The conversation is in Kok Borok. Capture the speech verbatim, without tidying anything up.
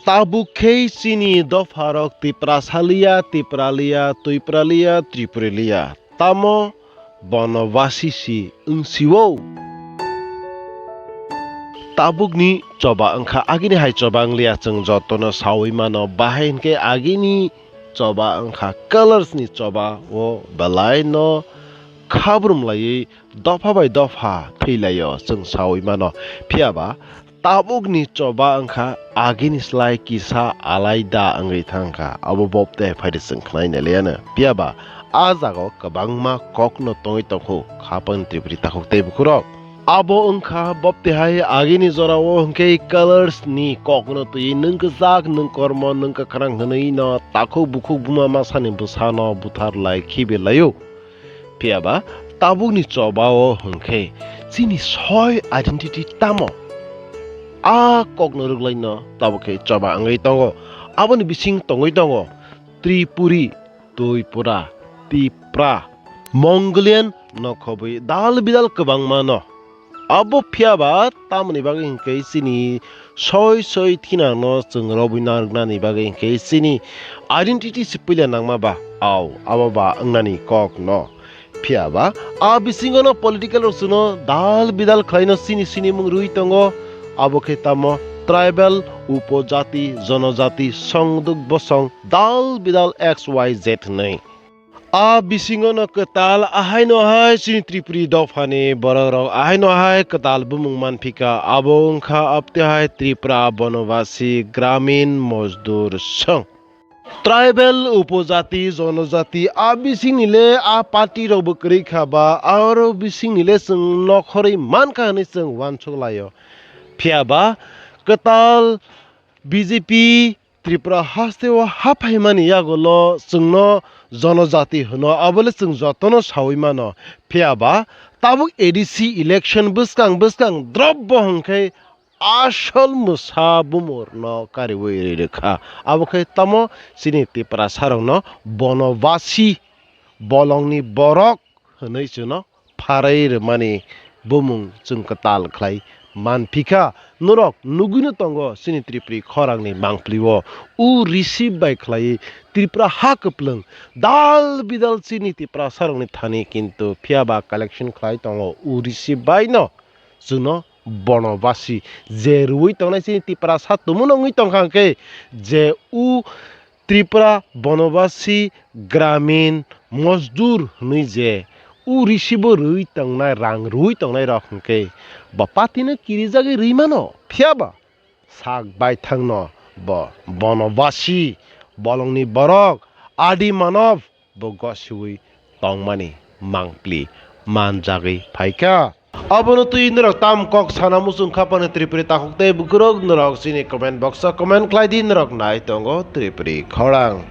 Tabuk khe chini dopharok Tiprasa liya, Tipra liya, Twipra liya, Tripuri liya. Tamo bono basi si wng si-o. Tabukni choba wngkha agini hai choba wngliya, chwng jotono saui mano, bahai hinkhe agini choba wngkha colors ni choba o belai no khabrum laiwi dopha bai dopha thwi laio chwng saui mano. Phiya ba tabukni choba wngkha agini slai kisa alaida wngwi thangkha, abo bobte phaidi chwng khnai naliano. Phiya ba a jaga o kwbangma kokno tongwi tongkhu khapang Tripuri takhuk tei bukhurok. Abo wngkha bobte hai agini jorao hwnkhe colors ni kokno twi nwng kwchak, nwng kormo, nwng kwkhrang hwnwi no takhuk bukhuk buma masani bwsano buthar lai khibi laio. Phiya ba tabukni choba o hwnkhe chini soi identity tamo? A kokno rwglaino tabuk khe choba wngwi tongo. Aboni bising tongwi tongo Tripuri, Twipura, Tipra, Mongolian no khobwi dal bidal kwbangma no. Abo phiya ba tamoni bagwi hinkhe chini soi soi thinangno chwng robwi narwknani bagwi hinkhe chini identity se puila nangma ba, au, abo ba wngnani kok no. Phiya ba a bisingo no political rok chwngno dal bidal khlaino chini sinimung rwi tongo, abo khe tamo tribal, upojati, jonojati, songduk bosong, dal bidal X Y Z hwnwi. A bisingo no kwtal ahaino hai chini Tripuri dophani borok rok ahaino hai kwtal bumung manphika, abo wngkha abte hai Tripura Bonobasi Gramin Mojdur Song. Tribal, upojati, jonojati a bisingni le a party rok bo kwrwi kha ba, aro bisingni le chwng nokhorwi mankha hwnwi chwng uansuk laio. Phiya ba kwtal B J P Tripura haste o haphaimani yagulo chwngno jonojati hwno, abole chwng jotono saui mano. Phiya ba tabuk A D C election bwskang bwskang drop bo hwnkhe asol mwsa bumurno kariui ri rwkha. Abo khe tamo chini Tiprasa rokno bonobasi, bolongni borok hwnwi chwngno pharwi rwmani bumung chwng kwtal khlai manphikha. Norok nugwino tongo chini Tripuri khorangni mangpli o u receive bai khlaiwi Tripura ha kwplwng dal bidal chini Tiprasa rokni thani, kintu phiya ba collection khlai tongo u receive bai no chwngno bonobasi je rwui tongnai chini Tiprasa tumung wngwi tongkha hwnkhe je u Tripura Bonobasi Gramin Mojdur hwnwi je u receive o rwui tongnai, rang rwui tongnai rok hwnkhe bo party no kirijagwi rwi mano, phiya ba sak baithangno bo bonobasi, bolongni borok, adi manob bo gosiui tongmani mangpli manjagwi phaikha. Abono twi norok tam kok sana muchung kha phano Tripuri takhuk tei bukurok norok chini comment box o comment khlai di, norok nai tongo Tripuri khorang.